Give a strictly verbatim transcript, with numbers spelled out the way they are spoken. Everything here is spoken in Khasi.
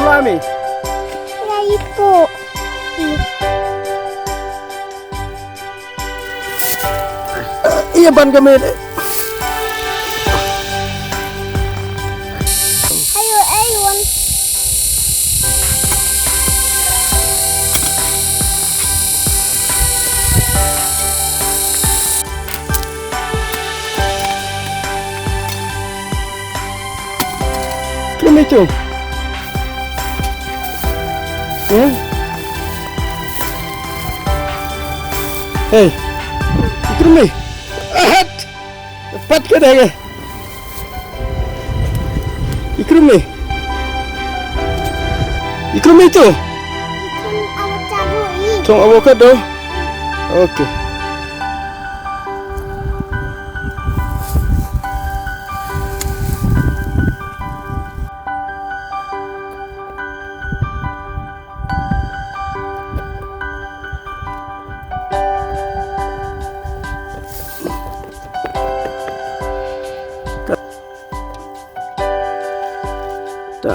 Mami. Ya ipo. Iya ban kami. Ayo, ayo. Krum ito. Hmm? Hey. Krum ni. Ahat. Pat ka dah. Ikrum ni. Ikrum itu. Ikrum avocado i. Tong avocado. Oke. Ta.